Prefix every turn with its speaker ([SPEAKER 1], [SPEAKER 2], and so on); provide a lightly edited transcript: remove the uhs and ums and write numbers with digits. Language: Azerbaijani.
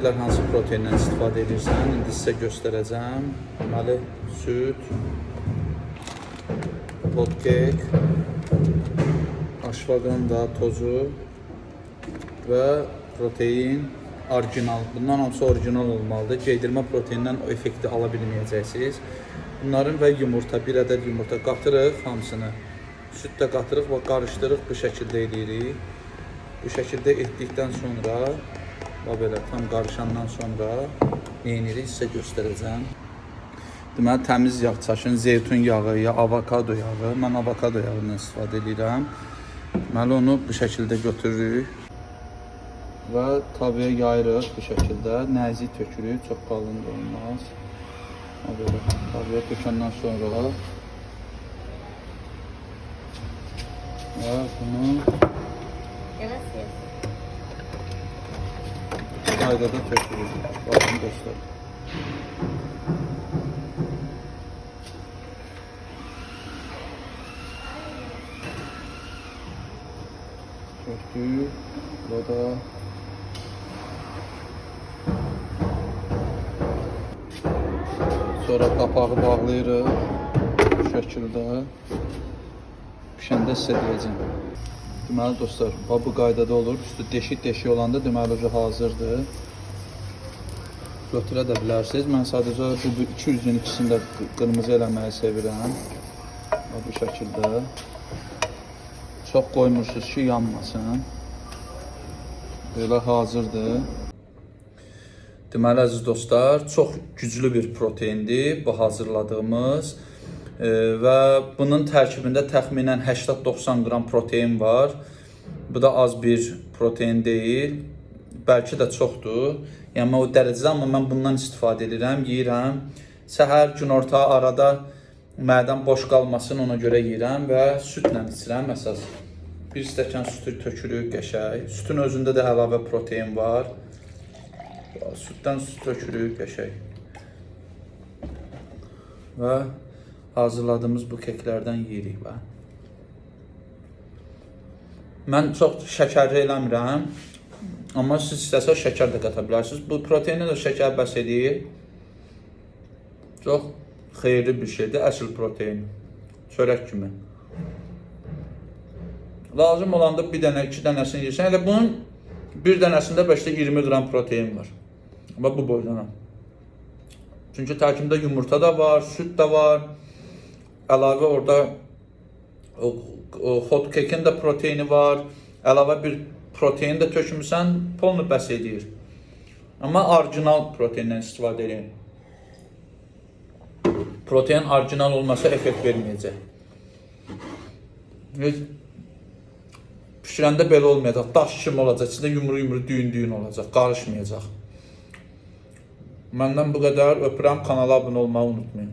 [SPEAKER 1] Hansı proteindən istifadə edirsən, indi sizə göstərəcəm. Deməli, süd, hot cake, ashwagandha tozu və protein orijinal. Bundan hamısı orijinal olmalıdır. Geydirmə proteindən o effekti ala bilməyəcəksiniz. Bunların və yumurta, bir ədəd yumurta qatırıq hamısını. Süd də qatırıq və qarışdırıq, bu şəkildə eləyirik. Bu şəkildə etdikdən sonra, bax belə tam qarışandan sonra nə edirik, sizə göstərəcəm. Deməli, təmiz yağ çaşın, zeytun yağı ya avokado yağı. Mən avokado yağından istifadə edirəm. Deməli, onu bu şəkildə götürürük və tavaya yayırıq bu şəkildə. Nəzik tökürük, çox qalın da olmaz. Ha, belə tavaya tökəndən sonra və bunu
[SPEAKER 2] Gracias.
[SPEAKER 1] Qaydada tökürük. Baxın dostlar. Tökdük. Burada sonra qapağı bağlayırıq bu şəkildə. Pişəndə sizə deyəcəm. Deməli dostlar, bax bu qaydada olur. Üstü deşik-deşik olanda deməli o hazırdır. Götürə də bilərsiniz. Mən sadəcə bu iki üzün ikisini də qırmızı eləməyi sevirəm. Bax bu şəkildə. Çox qoymursunuz ki, yanmasın. Belə hazırdır. Deməli əziz dostlar, çox güclü bir proteindir bu hazırladığımız. Və bunun tərkibində təxminən 80-90 qram protein var. Bu da az bir protein deyil. Bəlkə də çoxdur. Yəni mən o dərəcədə, amma mən bundan istifadə edirəm, yeyirəm. Səhər, günorta arada mədəm boş qalmasın, ona görə yeyirəm və südlə içirəm əsas. Bir stəkan südü tökürük qəşəng. Südün özündə də əlavə protein var. Süddən süd tökürük qəşəng. Və hazırladığımız bu keklərdən yeyirik bax. Mən çox şəkərli eləmirəm. Amma siz istəsəz şəkər də qata bilərsiniz. Bu proteinə də şəkər bəs eləyir. Çox xeyirli bir şeydir, əsl protein. Çörək kimi. Lazım olanda bir dənə, iki dənəsini yeyirsən. Elə bunun bir dənəsində bəlkə də 20 qram protein var. Amma bu boydan. Çünki tərkibində yumurta da var, süd də var. Əlavə orada o hot cake-in də proteini var. Əlavə bir protein də tökmüsən, polnu bəs eləyir. Amma orijinal proteindən istifadə edin. Protein orijinal olmasa effekt verməyəcək. Heç pişirəndə belə olmayacaq. Daş kimi olacaq. İçində yumru-yumru, düyün-düyün olacaq. Qarışmayacaq. Məndən bu qədər. Öpürəm. Kanala abunə olmağı unutmayın.